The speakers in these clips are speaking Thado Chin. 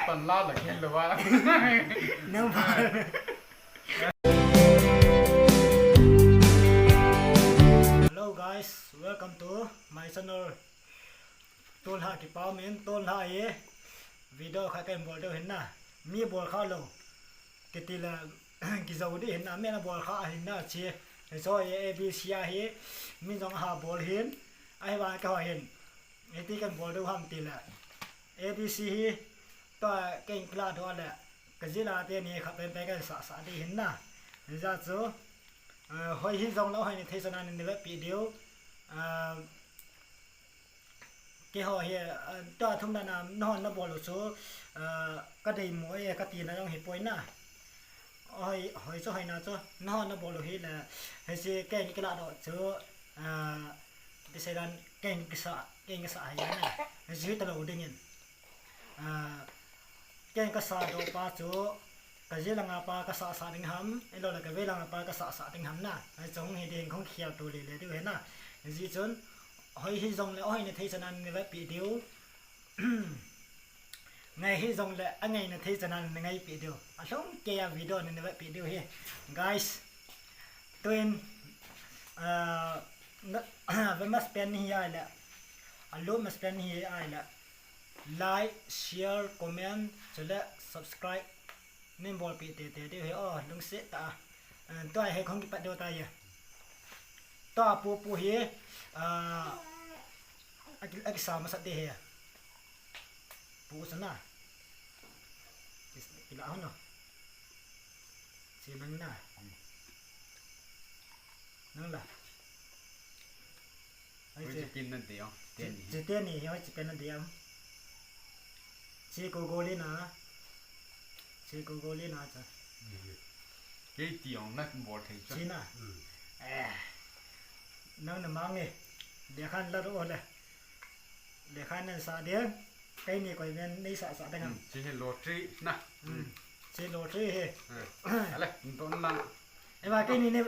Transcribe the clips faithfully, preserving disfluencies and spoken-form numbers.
Tan la la khin lo va. Nang ba. Hello guys, welcome to my channel. Tun ha kipa min, tun ha ye video kha kan bol deu hin na. Mi bol kha lo. Kiti la kijou di hin na, mi na bol kha hin na chi. Hi so ye A B C a hi. Mi jong ha bol hin. Ahi ba ka ho hin. Iti kan bol deu ham ti la. A B C hi, tua keng kila do le, ka jila te ni kha pen pen kan sa sa di hin na. Ni ja chu, eh, hoi hi jong lo hoi ni thei sana ni ni ve pi diu. Eh, ke ho hi, eh, tua thum na na, no na bol chu, eh, ka dei mo e ka ti na jong hi poi na. Hoi, hoi chu hoi na chu, no na bol hi le, hei si keng kila do chu, eh, Ti sei dan keng kisa, keng kisa hai na. Ji ta lo ding in. Ah, keng kasa do pa chu, ka ji langa pa kasa sa ding ham, ilo la ka ve langa pa kasa sa ding ham na. Ai chung hi ding khong khial tu le le tu he na. Ji chun, hoi hi jong le, hoi ni thei sana ni ve pi diu. Ngai hi jong le, a ngai na thei sana ni ngai pi diu. A hlong ke a video ni ni ve pi diu hi. Guys, tuin, ah, na, ve mas pen ni hi ai le. A lo mas pen ni hi ai le. Like, share, comment, chule subscribe. Min bol pi te te diu hi, oh, lungset ta. Ah, tua hi khong kipat diu ta ye. Tua pu pu hi, ah, a ki, a kisa masat de hi. Pu sana. Kis, kila ho no. Si nang na. Nang la. Ai, hoi che. Chi pin na de ong, chi, teni. Chi teni, hoi chi pin na de ong. Chi ko goli na. Chi ko goli na cha. Kei ti ong na bol thei cha. Chi na. Mm. Eh. Nang na mang e. De khan la ro le. Le khan nan sa de. Kei ni koi men nei sa sa ding ham. Hmm, chi hi lottery na. Hmm. Chi lottery hi. Hmm. Ale, don lang. Eva kei ni nei,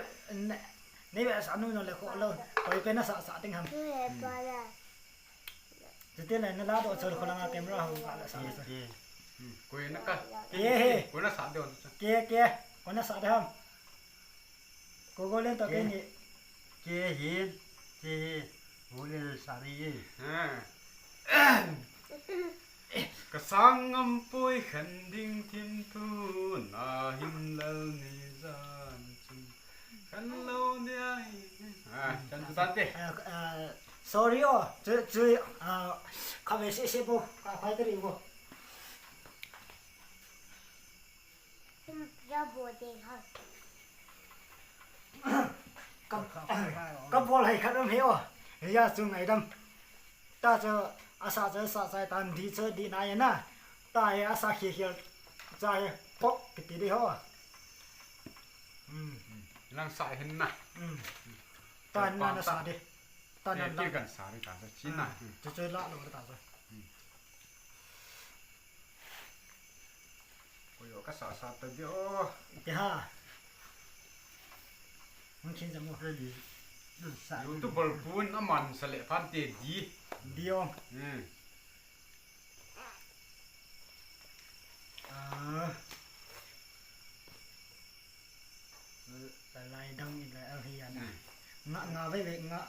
nei, nei ve sa nu no le ko lo. Koi pe na sa sa ding ham. Hmm. Ti te le na la do chol ko langa camera ho ka la sa sa. Ke. Hmm. Koi na ka. Ke he. Koi na sa de on. Ke, ke. Koi na sa de ham. Ko golden to ke ni. Ke hin, ke hi, golden sari e. Ha. Ka sang ngam poi khan ding thim thu na hin lal ni jan chun khan lo dia hi. Ha, chan tu san te. Ah, ah, sorry o, chu, chu, ah, ka ve se se bo, ka phai ta ri bo. Ka, ka bol hai khat um hi o. Hia chu ngaidam. Ta chu asa chu sa chai tan di chu di na ya na. Ta ya asa khi khi cha he pok kiti di ho. Hmm. Lang sa hin na. Hmm. Ta na na sa di. Ta na na. Kan sa di ta sa chin na. Chu chu la lo ta sa. Oi, ka sa sa ta di o. Ti ha. Hung chin jam o. Ready. Sa. YouTuber pun aman sa le phan te di. Di o. Hmm. Ah. Lai dang i lai a hi an. Hmm. Nga, nga ve ve, nga,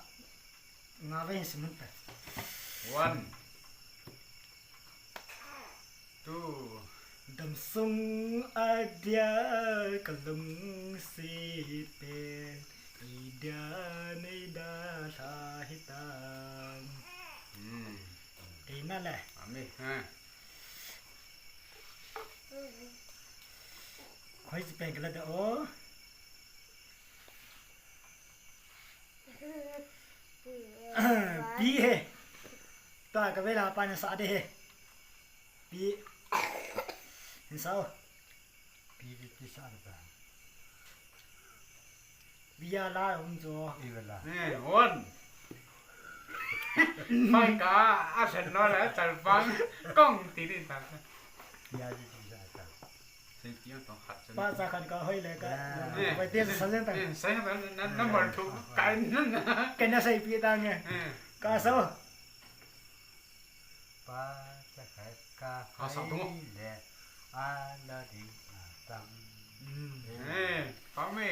nga ve hin simun pe. One. Two. Damsung a dia ka lungsi pe, i dia nei da tha hi tam. Hmm. Ti na le. Ami, ha. Khoi chi pen ka la da o. Pi he. Ta ka vela pa na sa de he. Pi. Hin sao. Pi de ti sa de ba. Bia la um jo. I vela. Ne, on. Mai ka, a sen no la, chal pang, kong ti ni ta. Bia de ti sa ta. Sei ti ang tong khat chen. Pa cha khan ka hoi le ka. Ah. Bai te sa chen ta. Eh, sei na, na, number two. Kai na na. Kai na sei pi ta nge. Eh. Ka so. Pa cha khai. Ka ha, sa tu mo. Phai le, a la ding, a, tam. Hmm. Eh, pame.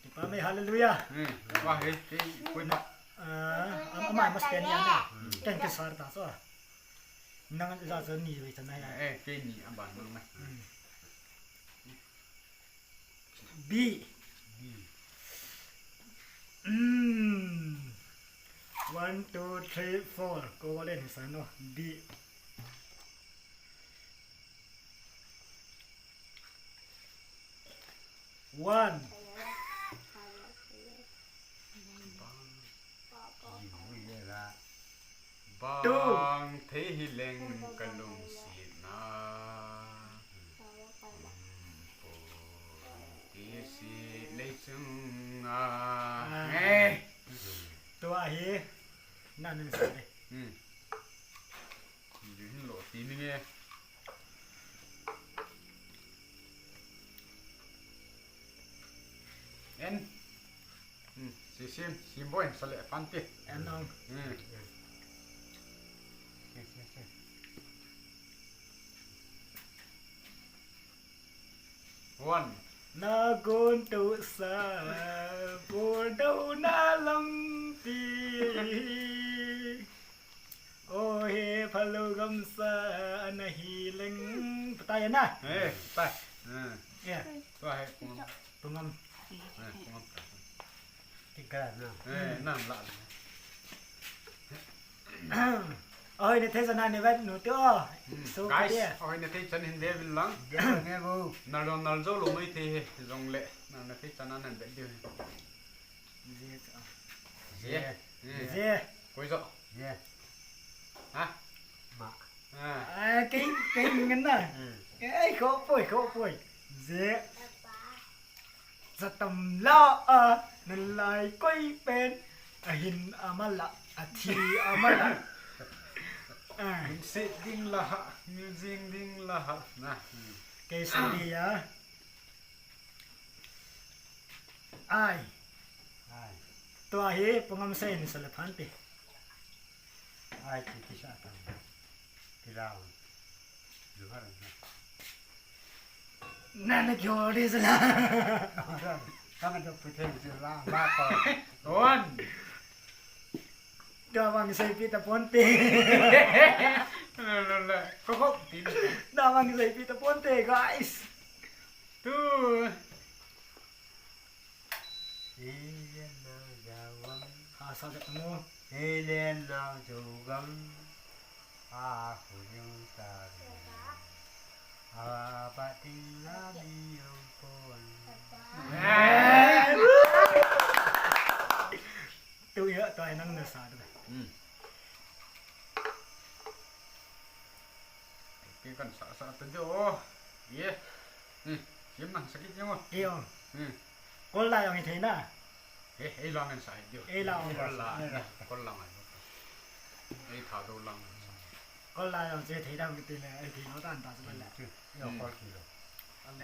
Kipame, hallelujah. Hmm. Wa, he, he, koi pa. Ah, am-, ama mas pen ya na. Hmm. Ken ke sar ta so. Nang ja ja ni ve cha na ya. Eh, ke ni am ban nang na. Hmm. B. B. Mm. One, two, three, four. Ko ko len sa no. B. One. Bang thei hi leng ka lungsetna. Ti si lei chung a. Ah. Eh. Tua hi. Nan nan sa de. Hmm. Ju hin lo ti ni nge. En. Hmm, si sim, sim boi, sa le phan ti. En ong. Hmm. Si, si, si. One. Na gon to sa, por do na long ti. O he, phalo gamsa, ana hi leng. Patai na. Eh, patai. Hmm. Ya. Tua he, pungam. Pungam. Eh, pungam. Tika na. Eh, nan la. Oi, na thei chan na ne vet nu te o. Hmm. So, guys, ka dia. Oi, na thei chan hin de vin lang. Dia ne bo. Nal lo, nal jo lo mai thei he, jong le. Na, na thei chan na nan vet diu he. Je. Je. Hmm. Je. Koi jo. Je. Ha? Ma. Ah. Ah, kei, kei ngan na. Hmm. Ei, kho poi, kho poi. Je. Zatam la a, nalai koi pen, ahin amala, athi amala. Ah. Min se ding la ha, min jing ding la ha. Na. Kei sa dia. Ai. Ai. Tua hi pungam sa in sa le phan ti. Ai, ti, ti sa tam. Ti lau. Ju har na. Na, na kyo de sa la. Ka ma jo pu the ju la, ma ko. One. Da bang sai pi ta ponte. La, la, la. Ko ko ti. Da bang sai pi ta ponte, guys. Two. Helen na jawang. Ha, sa ja mo. Helen na jawang. Ha, hu jing sa. Ha, pa ting la bi yong pon. Eh. Tu ya, tu ai nang na sa tu. Hmm. Kei kan sa sa ta jo. Ye. Hmm. Sim nang sakit jo. Ye. Hmm. Kol la jong hi thei na. Eh, ei lang an sa hi jo. Ei lang an sa. Kol la. Kol lang an. Ei tha do lang an sa. Kol la jong che thei dam kiti le, ei thei lo tan ta sa le. Yo, kol ki lo.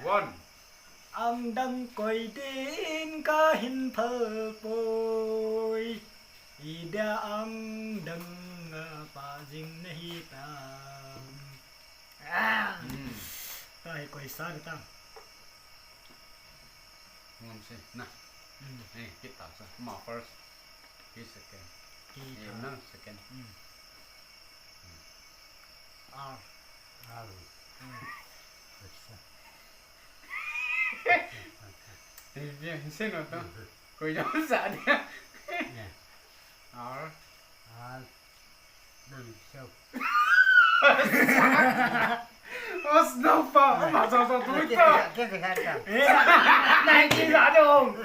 One. Ang dang koi din ka hin phal poi. Ida ang dang, ah, pa jing na hi ta. Ah. Hmm. Ta hi koi sa ta. Ngam se na. Hmm. Eh, kita sa. Ma first. Ki second. Ki eh, ta. Nang second. Hmm. Hmm. R. R. Hmm. First. Eh, bien, se no ta. Koi jong sa dia. Yeah. R. R. Nang so. Os no pa, ma so so tu ta. Ke ke ke ke. Eh, nang ki la dong.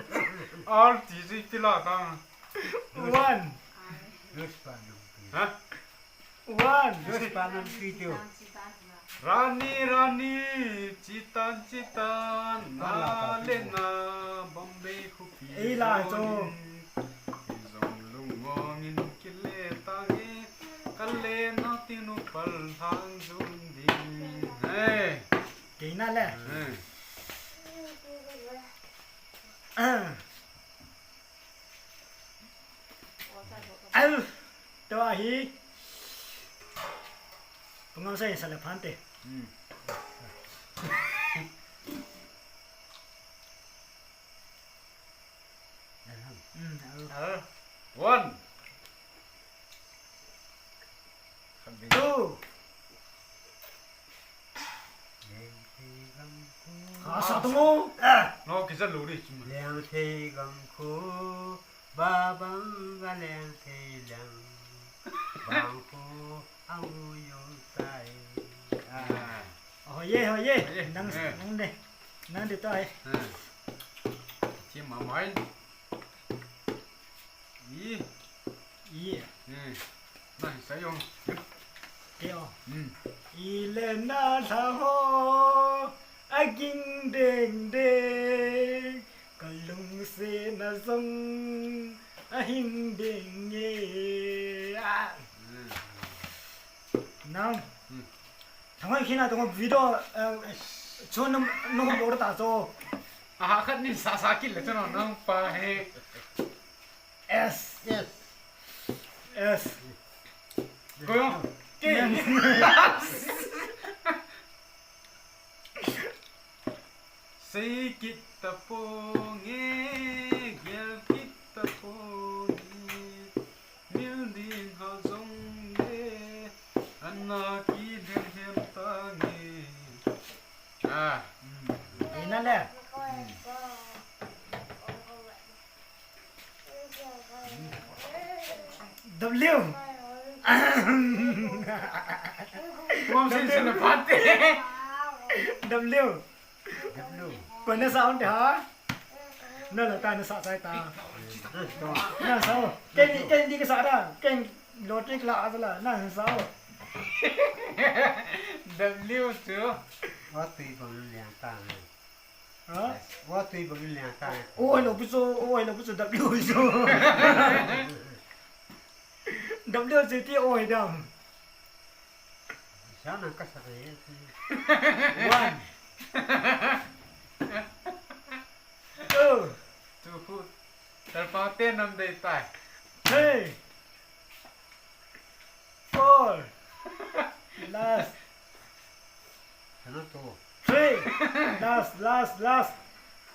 R T G ki la ta. One. Dos pa nang. Ha? One. Dos pa nang ki tu. Rani, Rani, chitan, chitan, na le na, Bombay khupi. Ei la cho. Zong lungmong in kile tange, kale na tinu pal hang jun ding. Hey. Kei na le. Hey. Ah. Al. Tua hi. Pungam sa in sa le phante. Hmm. Hmm, alo. Alo. One. Two. Kasa tu mo. No, kisa lori cuma. Leng thei gam khu, ba bang ga leng thei leng. Bang khu, ang u yong tai. Ah. Ah. Oh, ye, oh, ye. Oh, ye. Nang, eh, nang de. Nang de tai. Eh. Chi ma mai. I. I. Hmm. Na, sa yong. Keo. Hmm. I le na sa ho, a ging ding ding, ka lungsetna jong a hing ding e. Ah. Hmm. Nang. Hmm. Thangoi khina tong video, eh, chu nung, nung lo ta chu. Aha khat nin sa sa kit le chu nang pa he. Yes. Yes. Yes. Ko yo. Ke. Yes. Sei kit ta ponge, gel kit ta ponge, mil ding ha jong le, ana ki dem hem ta nge. Ah. Ina le. W. Mom sin sin pate. W. W. Koi na sa un te ha? Na la ta na sa sai ta. Na sa o. Ken ni, ken ni ka sa da. Ken lottery la a la. Na sa o. W chu. Wa tui bang liang ta. Ha? Wa tui bang liang ta. O, hello, pu chu. O, hello, pu chu. W chu. W chu ti o hi dam. Sa nang ka sa ye. One. Two. Two foot. Talpa te nam dei tai. Three. Four. Last. Hello to. Three. Last, last, last.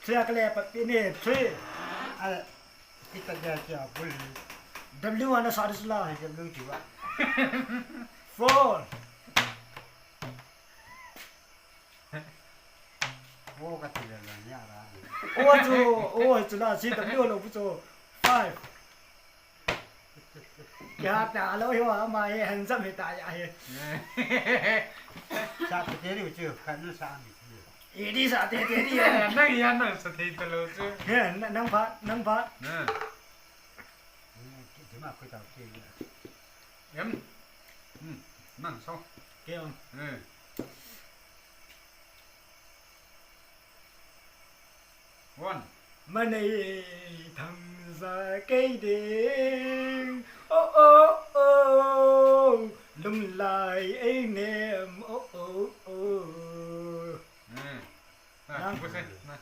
Three akle pa pini. Three. Al. Kita dia kia bul. W ana sa sula. Ai, W ti ba. Four. O ka ti le la nia la. O chu, o chu la si W lo pu chu. Five. Kya ta lo hi wa ma he handsome hi ta ya he. Sa te te ri chu kan na sa mi. Edi sa te te ri. Nang ya nang sa te te lo chu. He, na, nang pha, nang pha. Na. Ki, ki ma ko ta ki. Em. Hmm. Nang so. Ke on. Eh. One. Manei thang za kei ding. Oh, oh, oh. Lum lai ei nem. Oh, oh, oh. Hmm. Na, na. Ko se, na.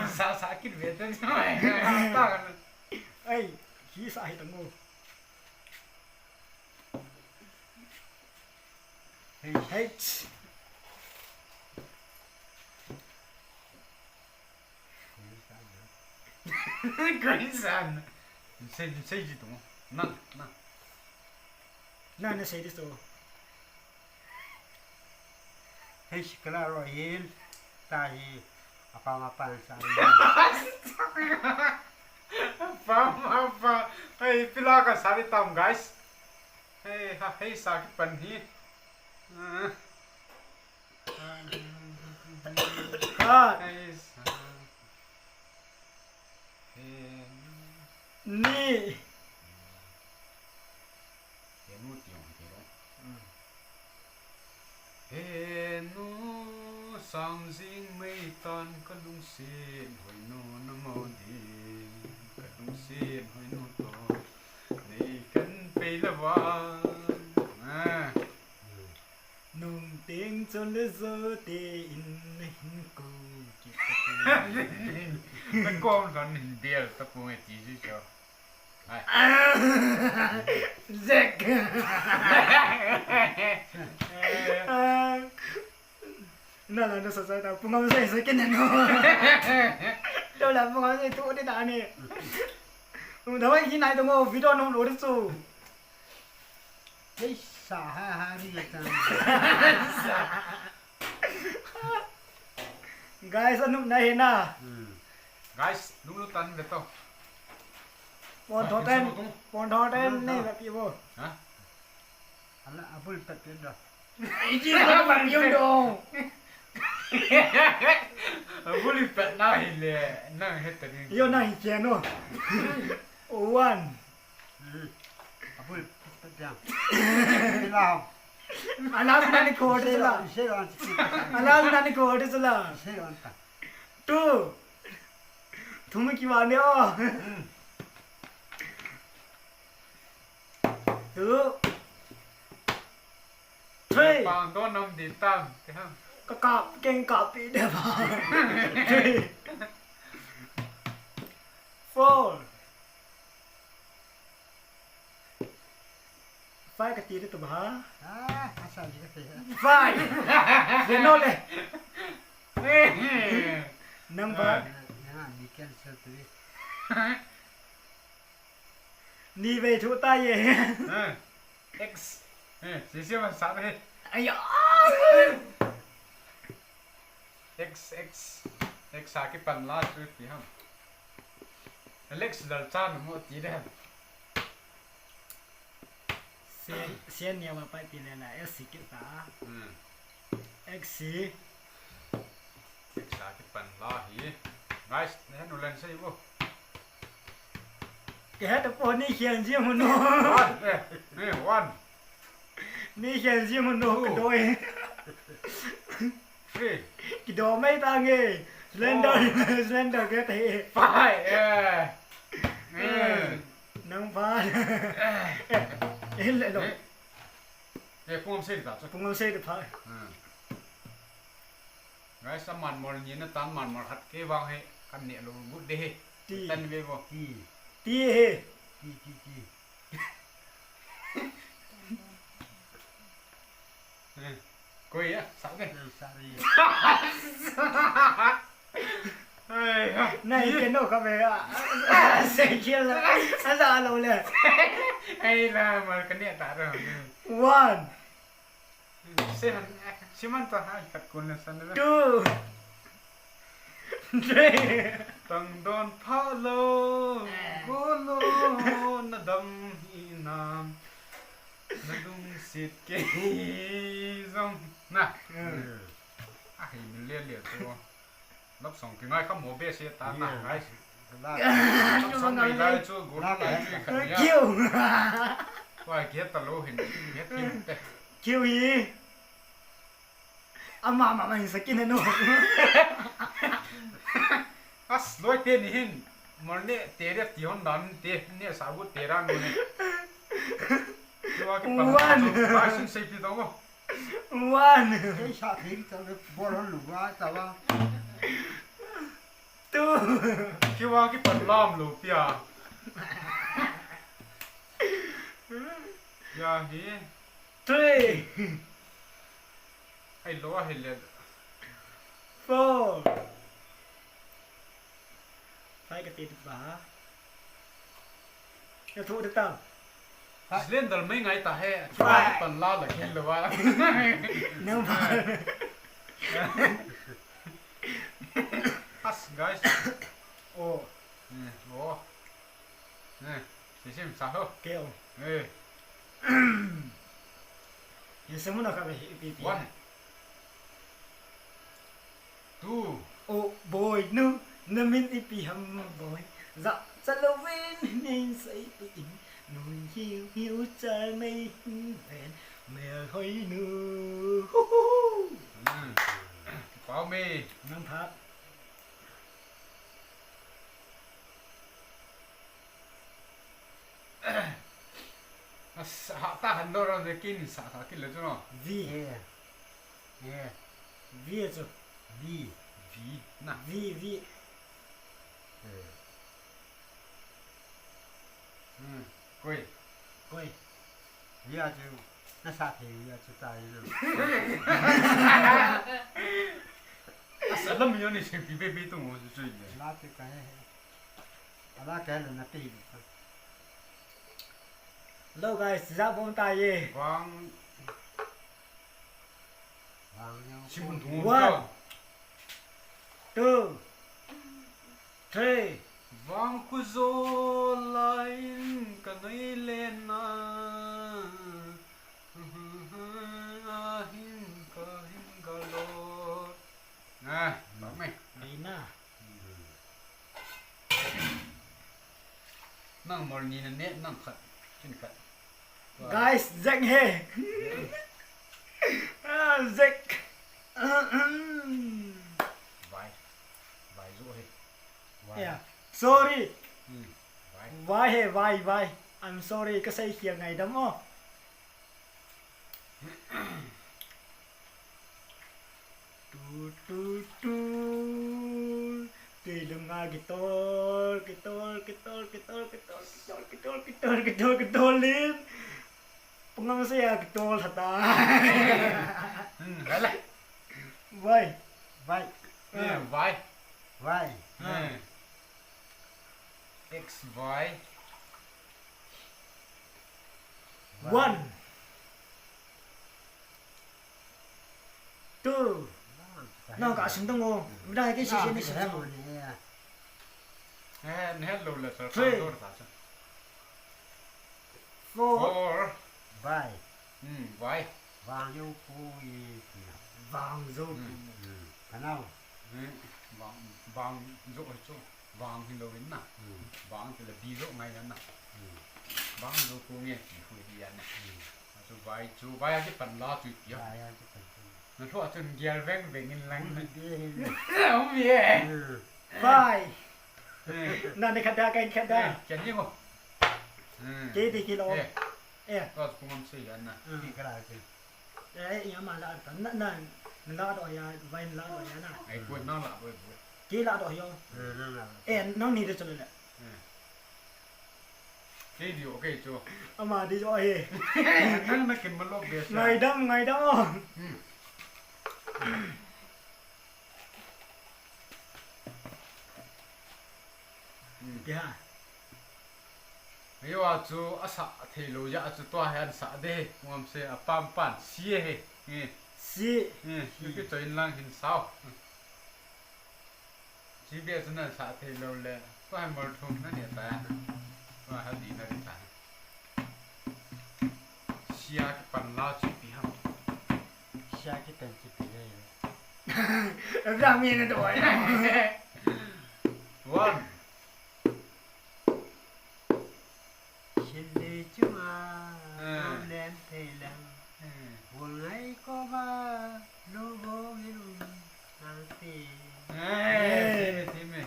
Sa, sa kit ve te. Ta. Ai, hi sa hi ta mo. Hey. Hey. Grandson. Say, say ji tong. Na, na. Na, na say this to. Hey, sikla ro hin. Ta hi. Apa ma pan sa. Apa ma pa. Hey, pila ka sa tam, guys. Hey, ha, hey, sa ki pan hi. Ah. Cut. Hey, sa. Hey. Ni. Henu ti hong hiti lo. Henu sang jing mei tan ka lungset hoi nu na mo ding. Ka lungset hoi nu to. Nei kan pei la va. Ah. Nung teng chon le zo te in na hin ko kit ta te. Na kom lon hin bel ta pu nge ti ji cho. Ai. Zek. Ah. Na la na sa sa ta, pungam sa sa kin no. Do la pungam sa tu di ta ni. Um, da wai ki nai to ngo video no lo di chu. Ei, sa ha ha ni ta. Guys, anum na he na. Hmm. Guys, lunglut tan ve to. Pon tho ten, pon tho ten ni ve pi bo. Ha? Ala, abul pet pet da. Ai, ji ko bang yo do. Abul pet na hi le, na he ta ni. Yo na hi che no. One. Hmm. Abul pet pet da. Ila. Ala na ni ko de la. Ise wan. Ala na ni ko de la. Ise wan ta. Two. Thum ki wa ne o. Hmm. Two. Three. Pang don nam di tam. Te ham. Ka kap, keng kap pi de ba. Three. Four. Five ka ti de tu ba. Ah, asa di ka te. Five. Ye no le. Number. Na, na, ni cancel tu. Ni ve thu ta ye. Eh, X. Eh, si si ma sa ve. Aya. X, X. X a kipan la chu ti ham. Alex dal cha nu mo ti de ham. Si, si ni ma pai ti le la, S C ki ta. Hmm. X C. X a kipan la hi. Guys, ne nu len sei bo. Ke ha ta po ni hian ji mo no. One, eh, eh, one. Ni hian ji mo no ka doi. Three. Ki do mai ta nge. Slender, four. Slender ke te. Five, eh. Eh. Nang pa. Eh. Eh, le lo. Eh. Eh, pungam sei ta chu. Pungam sei ta pha. Hmm. Guys, a man mol ni na tan man mol khat ke vang he kan ne lo gut de he. Ti. Tan ve bo. Ti. Ti he. Ti, ti, ti. Eh, koi ya, sa ke. Eh, sa ri. Ai, ha. Nai ke no ka ve a. Sei ke la. A la lo le. Ai la, mal ka ne ta ro. One. Se han, se man ta ha, kat kun na san na. Two. Three. Tang don pha lo, go lo, na dam hi nam. Na lungset ke hi zong. Na. Hmm. A hi min le le tu. Love song ki ngai ka mo be se ta na ngai. Love song ngai lai chu go lai chu ka ya. Kiu. Wa ke ta lo hin, ke tin te. Kiu hi. Ama ma ma hin sakin no. As loi te ni hin. Mol ne te re ti hon dan te ne sa gu te ra no ne. Kiu a ki pan. One. Ba sin sei pi dong. One. Kei sa thei ta le bol hon lu ba ta ba. Two. Kiu a ki pan lam lo pia. Ya hi. Three. Ai lo a hi le. Four. Five ka ti ba. Ka thu de tao. Slender mai ngai ta he. Five. Pan la la khen lo wa. Number. As, guys. Oh. Eh, oh. Eh, sisim sa ho. Keo. Eh. Ye se muna ka be hi pi pi. One. Two. Oh boy nu, na min ipi ham boy. Za cha lo ven nin sai pi in. Nun hiu hiu cha nei hin ven. Mel hoi nu. Hu hu hu. Hmm. Pau me. Nang pha. A sa, ha ta han lo ro de kin sa ta kin le chu no. V. Yeah. Yeah. V chu. V. V. Na. V, V. Yeah. Hmm. Koi. Koi. V a chu. Nasa thei a chu tai lo. Asa lam yo ni se pi be be tu mo chu chu ni. La te ka he. Ala ka lo na pe ni. Hello guys, ja bom ta ye. Vang. Vang yo. Sim hun thum. One, two, three. Vang khu jo lain ka noi le na. Ahin ka hin ga lo. Ah, bang mai. Ai na. Nang mol ni na ne, nang khat, kin khat. Guys, Jack he. Ah, Jack. Vai. Vai jo he. Vai. Yeah. Sorry. Hmm. Vai. Vai he, vai, vai. I'm sorry. Ka sei khia ngaidam o. Tu, tu, tu. Tui lunga kitol, kitol, kitol, kitol, kitol, kitol, kitol, kitol, kitol, kitol, kitol, in. Pangam saya kitol hata. Hmm, hala. Vai. Vai. Eh, vai. Vai. Hmm. X, Y. One. Two. Nang ka sing dong o. Mda ke si ni sing. Eh, ne lo le sa. Three. Four. Four. Vai. Hmm, vai. Vang jo pu i. Vang jo pu. Hmm. Kanao. Hmm. Vang, vang jo chu. Vang hi lo in na. Hmm. Vang ti le bi jo ngai na. Hmm. Vang jo pu nge ti hu di ya na. Hmm. A chu vai chu, vai a ki pan la chu ti ya. Vai a ki pan chu. Na thua chun gial veng veng in lang. Hmm, di. Om ye. Hmm. Vai. Eh. Na ni khada, ka khada. Eh, kian ni mo. Hmm. Ke di kilo. Eh. Eh. Ko pu ngam si ya na. Hmm. Ki kala ke. Eh, eh, ya ma la ta. Na, na, na la do ya, vai la do ya na. Ai, ko na la do, ko. Ki la do yo. Eh, na la. Eh, nang ni de chule le. Eh. Ki di o ke cho. Ama di jo he. Nang na kin ma lo be sa. Ngaidam, ngaidam o. Hmm. Hmm. Kei ha. Ayo a chu asa thei lo ya chu tua hi an sa de, ngam se a pam pan si he. Nge. Si. Nge, si. Ki choi in lang hin sao. Chi be chu nan sa thei lo le. Tua hi mol thum na ne ta. Tua ha di na di ta. Sia ki pan la chu pi ham. Sia ki pan chu pi le. Abra mi na do ya. One. Shin le chunga, ah, len thei lang. Hmm. Wul ngai ko ba, lu bo mi lu nang ti. Eh, eh. Ti me, ti me.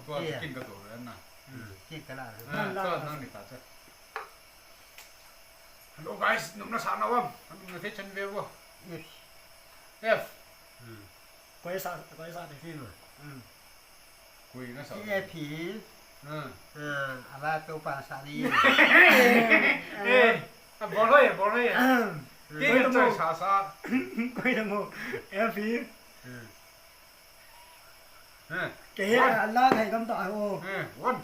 Tua, eh, kin ka to re na. Hmm, kin ka la. Ah, tua nang ni ta cha. Hello guys, num na sa na wam. Num na te chan ve wo. F. F. Hmm. Koi sa, koi sa te. Fi ma. Hmm. Koi na sa. F. Hmm. Ah, ala to pa sa ni. Eh, a bol hoi, bol hoi. Hmm. Ti koi na to mo. Sa sa. Koi na mo. F. Hmm. Eh. Ke he, one. A la thei kam ta ho. Eh, one.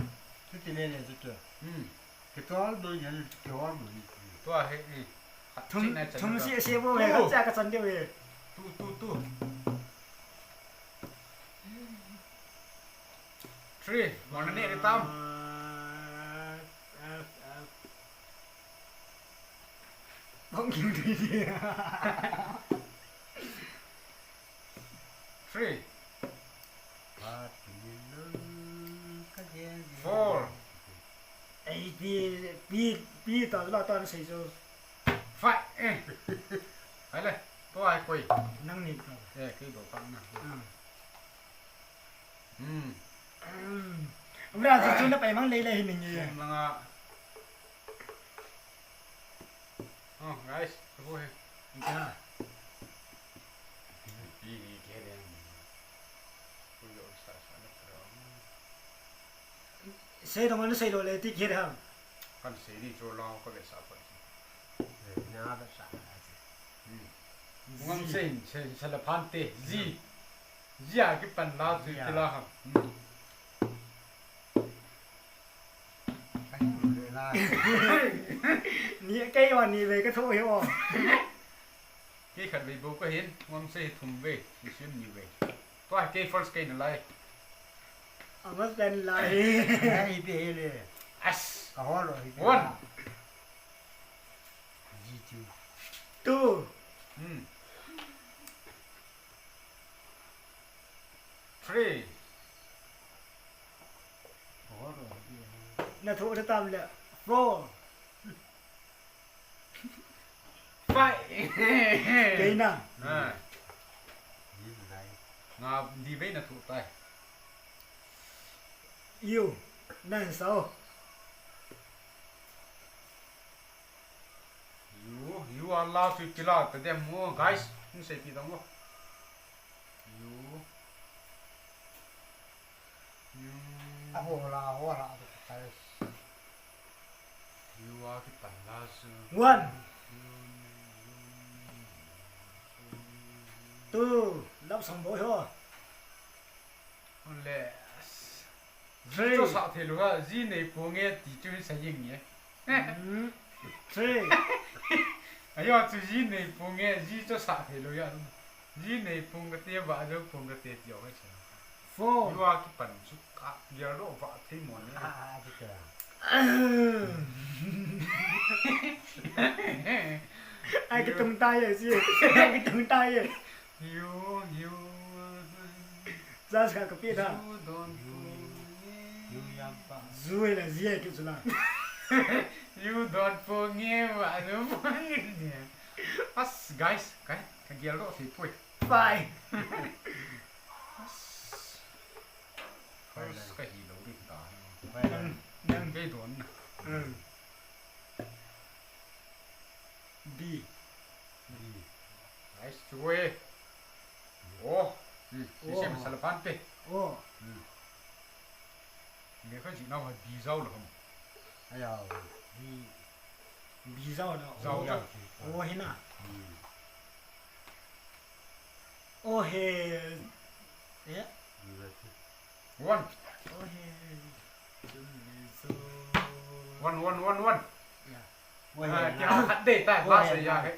Ti ti le le ti ke. Hmm. Ke tol do ye, ke tol do ye. Tua he, eh. Thum, thum si, si bo he, two. Ka cha ka chan de we. Two, two, two. Three. Mona ne ri tam. Ah, ah, ah. Bong king di di. Three. Four. Ei, pi, pi, pi, ta, ta, ta, sei chu. Five. Eh. Hai le. To ai koi. Nang ni to. Eh, kei do tang na. Hmm. Hmm. Hmm. Amra chu chu na pai mang lei lei hin ni. Sum langa. Oh, guys, abo he. Ja. Pi ni ke le. Ko yo sa sa na. Sei dong an sei lo le ti ke ham. Kan sei ni cho lo ko le sa pa. Ngam sen, sen, sala phante, ji. Ji a kipan la chu kila ham. Hmm. Ni kei wa ni ve ka tho hi wa. Kei khat vei bou ka hin, ngam sei thum vei, ni sim ni vei. Tua kei first kei na lai. Ama pen lai. Ai, ipi hi le. As. Ka hol lo hi. One. G two. Two. Hmm. Three. Na tho na tam le. Four. Five. Kei na. Ah. Nga di vei na tho tai. You. Na sao. You, you are allowed to kila ta dem mo, guys. Hung sei pi dong mo. You. You. A ho la, a ho la, guys. You are kipan la su. One. You, you, you, you. Two. Lap sang boi ho. Less. Three. Cho sa thei lou ha, ji nei pu nge ti chu sa ying nge. Hmm. Three. Ayo chu ji nei pu nge, ji cho sa thei lou ya. Ji nei pu nga te va jo pu nga te ti o sa. Four. Lua kipan chu ka ya lo va thei mo ne. Ah, ti ka. Ai, kitung tai e, ji. Ai, kitung tai e. You, you. Just ka copy da. You don't You yam pa. Zui la, zia ki zula. You don't forgive, I don't forgive. As, guys, guys, ka gel ro si pui. Five. As. First ka hi lo ri ta. Nang, nang. Kei don na. Hmm. B. B. Nice, chuwe. Oh. Hmm. Oh. Isi masala pante. Oh. Hmm. Me ka jina wa B zau lo ham. Aya, B. B zau na. Zau ya. Oh, hina. Hmm. Oh, he. Yeah. One. Oh, he. One, one, one, one. Yeah. Ah, kya khat dei ta, last ya hai.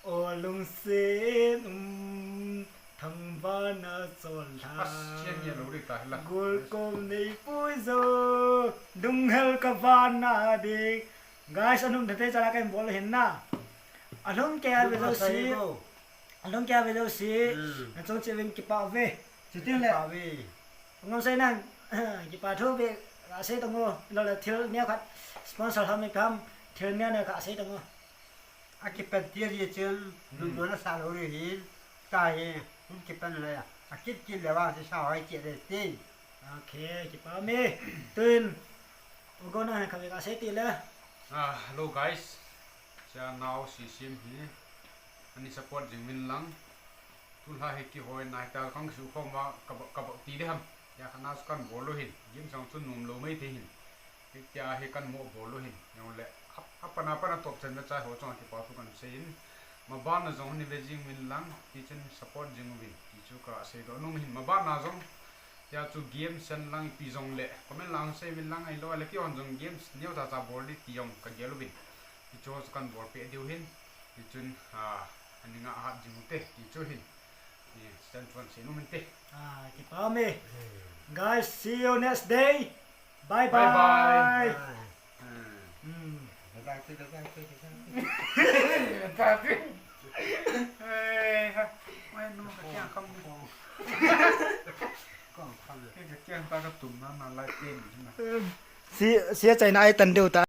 O lungset um thangvahna chol lha. As, chian ya lo dei ta la. Gulkom nei pui jo, lunghel ka vahna ding. Guys, anum thei thei chala ka bol hin na. Alung kya ve jo si. Alung kya ve jo si. Hmm. Na chong che veng kipa ve. Chutin le. Kipa ve. Ngam sei nang, kipa thu ve, ka sei tong o, lo le thil neo khat, sponsor ham mi pham, thil neo neo ka sei tong o. A kipan tir ye chun, hmm, lungmon a sa lo ri hin, ta hi, hung kipan le ya, a kit kit le wa, si sa hoi kit le tin. Okay, kipa me, tin, u go na ka ve ka sei ti le. Ah, hello guys, cha nao si sim hi, ani support jing min lang. Tulha hi kihoi nai ta kang su khom a ka ba, ka ba ti de ham. Ya kha na su kan bol lou hin. Game sang chun nom lou mai thei hin. Hitia hi kan mo bol lou hin. Jong le hap, hap pana pana top chan na chai ho chong kipa thu kan sei hin. Maban na jong ni ve jing min lang. Ti chun support jing uvin. Ti chu ka sei doh nom hin. Maban na jong. Ya chu game sen lang pi jong le. Comment lang sei min lang ai lo le kihon jong games neo ta cha bol di ti jong ka gel uvin. Ti chu kan bol pe diu hin. Ti chun, ah, ani nga hat jing u te. Ti chu hin. Ni, stand for si num te. Ah, kipa me. Hmm. Guys, see you next day. Bye bye. Bye bye. Hmm. Hmm. Bye bye, bye bye, bye bye. Bye bye. Eh, ha. Wai, no, ka kya kam ni. Kong kam ni. Ka kya ta ka tum na, na lai pen na. Si, si a China ai tan deu ta.